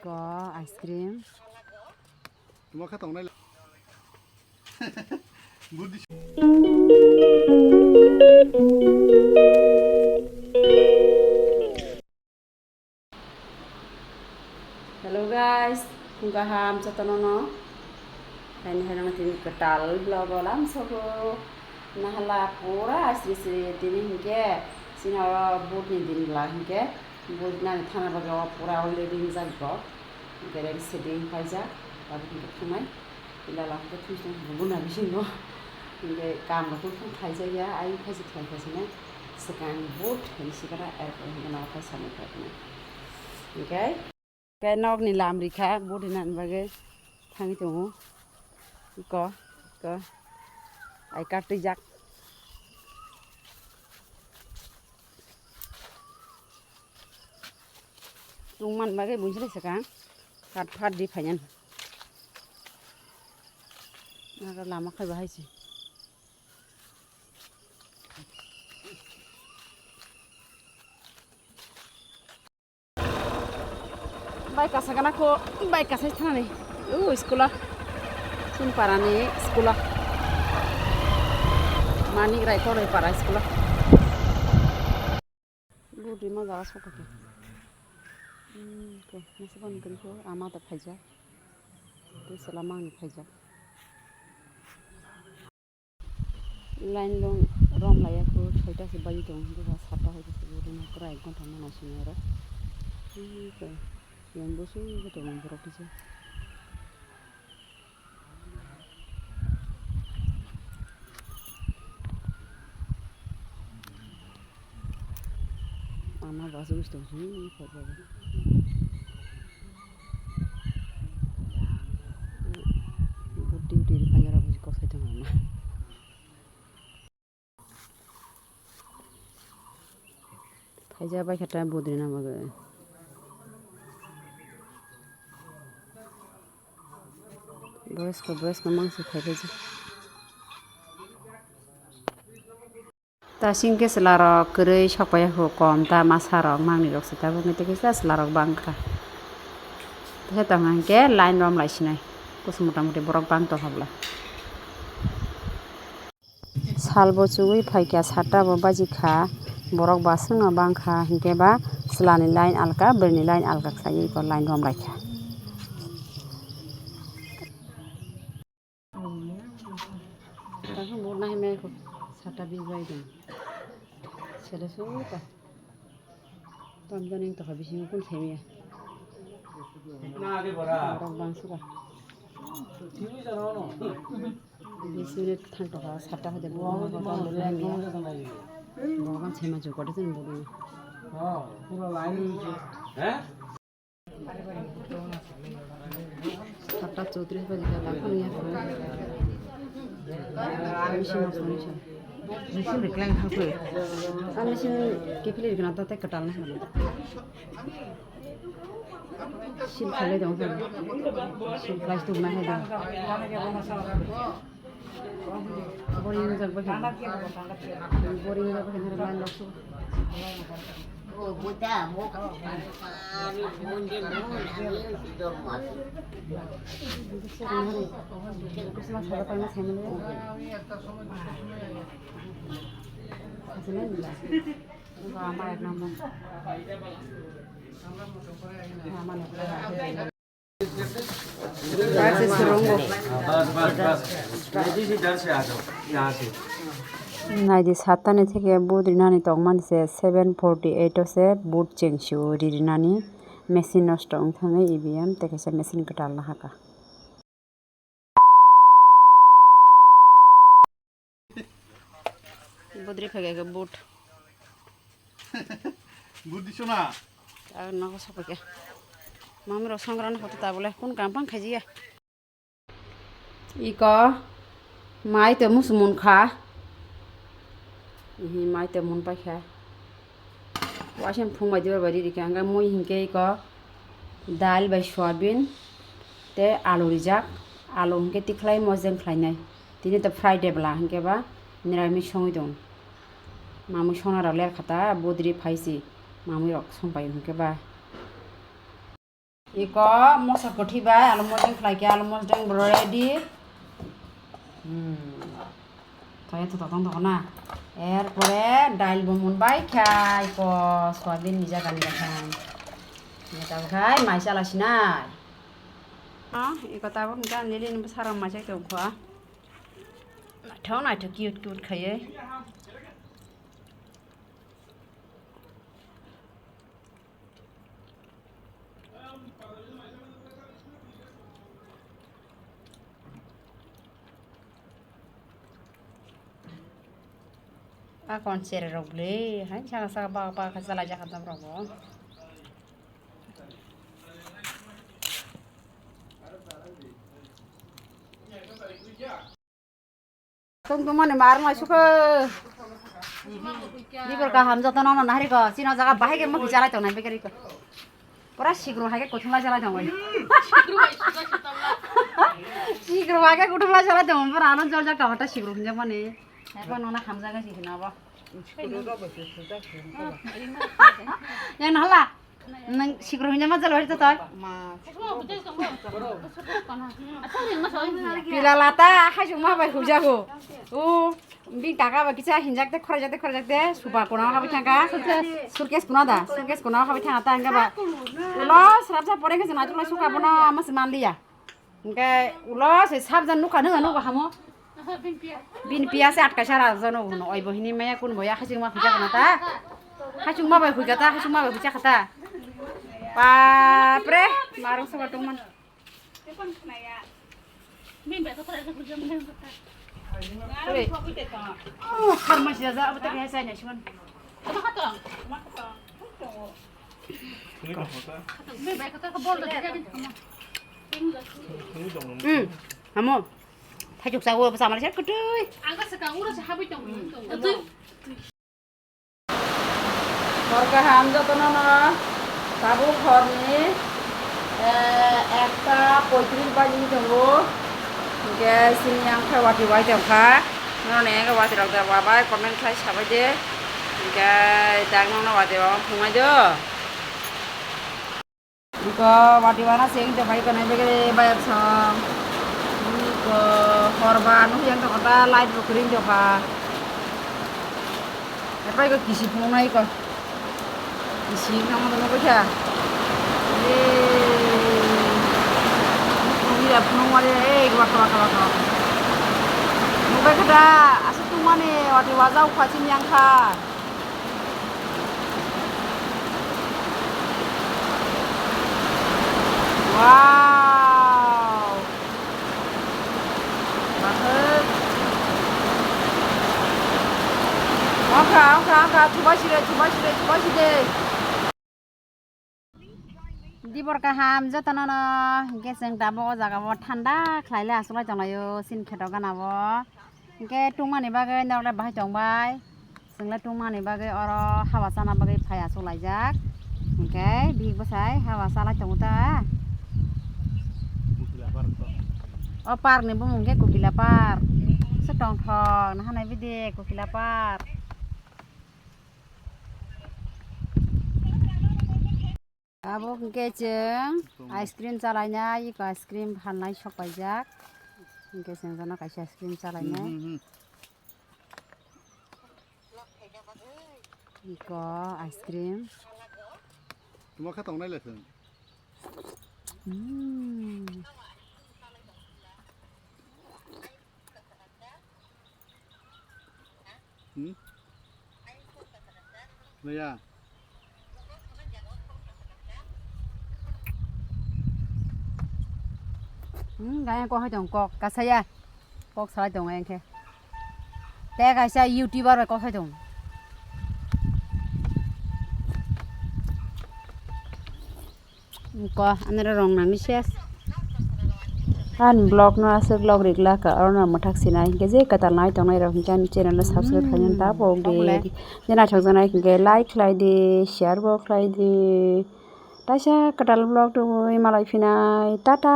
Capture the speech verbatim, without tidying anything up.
Ice cream. Tuma kha tongnai. Budi. Hello guys, phung kaham jotono no. Haini haino tini kwtal vlog o lamsogo. Nahala pura asri sri tini hinkhe sini oro Budh ni din bwla hinkhe Budh nani thana bagwi o pura already wngjak bo. Hinkhe ready setting paijak, tabuk hinkhe thangnai. Ila lama khe thwi tong thangwi buna bisingo. Hinkhe kam rok khe khaijak ya, ayang khaijak khlai khaijak nai. Swkang Budh hinwi swkang erpor hinkhe nogo phai samung khaijak nai. Hinkhe, hinkhe nokni lam rikha Budh hinani bagwi thangwi tongo. Iko, iko. Ai kartwijak. Tungman bagwi buisili swkang. Phat phat di phaiyan. Naga lama khai bahai se. Bai kasa gana ko, bai kasa thanani. U school o. Chini parani school o. Manik Rai Koloi para school o. Budi ma jaga sokha khe. Hmm, khe, masa ban khe ama ta phaijak. Tei sela mangni phaijak. Line long rom laiya kho, soita se bai tong, buka sata hai khe se budi ma krai ek ghonta ma naising oro. Hmm, khe, yang bosu khe tong borok kisa. Ama basu wis tong sini, kok kok. Budi budi ri kanya rok kosai tong ama. Phaija bai kha ta Budri na bagwi. Boys ko, boys ko mangsi phai phai ji. Ta singke chwla rok kwrwi sok pai ya kho, kom ta masa rok mangni rok se tabuk ni tei kisa chwla rok bang kha. Tei tong hwn khe line rom lai sinai, kusu mota muti borok bang tong kha bwla. Sal bo chugui phaikha, satta bo bajikha, borok bo aswkno bangkha, hinkhe ba chwlani line alka, bwrwini line alka khlaiwi iko line romlaikha. Satta bijbai dong. Sele suka. Tamjani wng tongkha bisingo kunu saimanya. Borok bangsuka. Bish minute thang tongkha, satta hoide borok bangsuka. Borok bang saima jukode chwng borokno. Satta chowtris baji kha, dakhwlwi ya kho. Machine no songwi sa. Machine de kleng thang khe. A machine kiphilwi rwgwna ta tei kwtal nai hwnwi. Sil khalai dong khe. Sil khlai suk nai hai dong. Boring jak bai khe. Boring jak bai khe, line lok su. Naidi, satta ni theke budri nani tongmani se seven forty eight o se but cheng sio ri rinani machine nosto wng thangwi E V M tei kaisa machine kwtal no haka. Budri phai khe but. But diso na? Ar nogo sopai khe. Mami rok songrana hoto ta bole kun kam pang khaji ya. Iko mai te musu mun kha. Ihi mai te mun pai kha. Waisem phung bai dibar bai riri kha, hingke mui hingke iko dal bai soyabin tei alu rijak, alu hingke tikhlai mojeng khlainai. Tini to Friday bwla hingke ba niramis songwi tong. Mamui sona rok ler kha ta, budri phai si mamui rok song pai hingke ba. Iko moso kwthwi bai alu mojang khlai khe, alu mojang bo ready. Hmm. Thai to tong tong na. Er pore dail bo mon bai kha, iko soyabin ni jaga ni kha. Ni ta khai mai chala sinai. Ah, iko ta bo kha nili ni bwsarok mai chai tong kha. Naithok naithok cute cute khaiwi. Akon chere rok le, hai saka saka baka baka kha chalai jakha tam rok bo. Tong tong mani mar mai sukha. Dibor kaham joto no no nahari ko. Sino jaga bahai ke mo chalai tong nai begari ko. Pura sigro hai ke kuthum lai chalai tong bai. Sigro hai ke kuthum lai chalai tong. Pura ano jol jak kawata sigro hinja mani. Hai ko nona ham jaga si hina ba. Yang nahala. Nang sikro hinja ma jalo hita toy. Pila lata hai sung ma bai huja go. O bi kaka ba kicha hinjak te khorajak te khorajak te suba kona ha bai thangka. Surkes kona da, surkes kona ha bai thangka ta hingga ba. Ulo srapsa pore ke jana tukla suka bono mas manliya. Hingke ulo se sabjan nukha nung nukha hamo. Bini piya se atka sara jano uno oi bo hini maya kun boya haching ma phija kana ta. Hachung ma bai huja ta, hachung ma bai huja kata. Bapre, marung soba tongman. Oi. Oh, karma sih aja, apa tadi saya nanya cuman. Hmm, hamo. Thajuk sawo, sama siya kutui. Hor kaham jotono no, tabuk horni, eh, ekta poitris baji tongo. Hingke sini yang khe wati wai tongkha. Noroni ego wati rok da wabai comment khlai sabai de. Hingke dagno no wati wabai phungai do. Iko wati wana seng tongkha, iko nai begere bayap song. Iko horba nukjak tongkha ta light bo kwrwi tongkha. Epai iko kisi phunuknai iko. Kisi nang nang nukjakha. Ee. Nukjakha phunukmani, ee, waka, waka, waka, waka. Nukjakha ta, aswk tongmani, wati waja ukha chini yang kha. Wow. Bahai. Ongkha, ongkha, ongkha. Thubai side, thubai side, thubai side. Dibor kaham jotono no, hingke chwng tabuk o jaga o thanda khlai le aswk lai tong laio, sin kheto gana bo. Hingke tungmani bagwi norok le bahai tong bai. Chwng le tungmani bagwi oro haba chana bagwi phai aswk laijak. Hingke bihik bwsai haba chalai tongo ta. O park ni bumung khe Kokila Park. Se tongthok naha nai bidi Kokila Park. Abo hingke chwng ice cream chalainai, eko ice cream phalnai sok paijak. Hingke chwng jono kaisa ice cream chalainai. Hmm, hmm, hmm. Eko ice cream. Tuma kha tongnai le chwng. Hmm. Hmm? Maya. Hmm, gaya kok hai tong kok kasaya. Kok salai tong engke. Te kaisa YouTuber bai kok hai tong. Ko anero rong nani ses. Ani vlog no aswk log rik laka, oro no mwthak sinai hinkhe je kwtal nai tongnai rok hinkhe ani channel no subscribe khaina ta bo ge. Je naithok janai hinkhe like khlai di, share bo khlai di. Taisa kwtal vlog tubui malai phinai, tata.